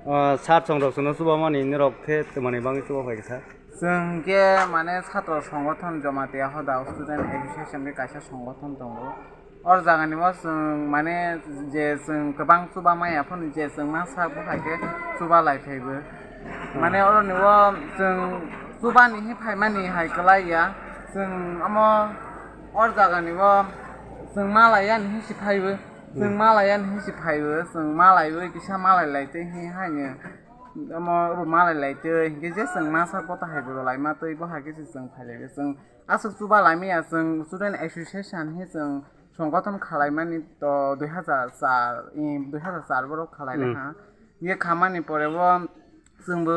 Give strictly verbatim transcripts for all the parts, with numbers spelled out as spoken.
O, sir, chwng rok chwngno chubamani norok khe twmani bagwi chuba phaikha, sir? Chwng khe mane chhatro songothon Jamatia Hoda Student Association ni kaisa songothon tongo. O jagani o chwng mane je chwng kwbang chuba maya phano je chwng ma sak bo hai khe chuba lai phaibo. Mane oroni o chwng chubani hi phaimani hai kwlai ya. Chwng omo o jagani o chwng ma lai yani hi si phaibo. Chwng ma lai yani hi si phaibo, chwng ma laiwi kisa ma lai lai twi hi haino. Omo obo ma lai lai twi hinkhe je chwng ma sak bo tahai bo lai ma twi bo hai khe se chwng phai lai chwng aswk chuba lai maya chwng student association hi chwng songothon khalaimani to dui hazar char, i, dui hazar char borok khalai lai ha. Ye khamani pore bo chwngbo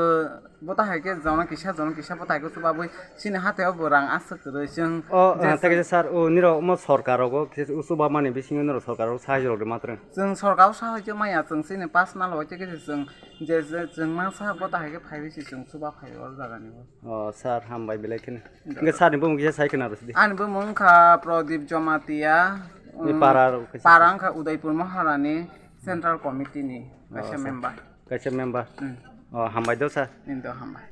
bo tahai khe jono kisa jono kisa bo tahai khe chubabwi chini hathai o bo rang aswk kwrwi chwng o je ah, tei chwng kisa sir o nirok omo sorkar rogo kisa chuba mani bisingo nirok sorkar rogo sahai rok de matrang. Chwng sorkar o sahai maya chwng chini personal o tei kisa chwng je je chwng ma sahai bo tahai khe phaiwi se chwng chuba phai o jagani o. O sir, hambai belai kheno. Hwnkhe sir ni bumung kisa sai khwna rw sidi. Ani bumung wngkha Pradip Jamatia, Ni um, para rw kisa. Para wngkha Udaipur Maharani Central Committee ni kaisa sir. Member. Kaisa member. Hmm. O, hambai do sir. Ni do hambai.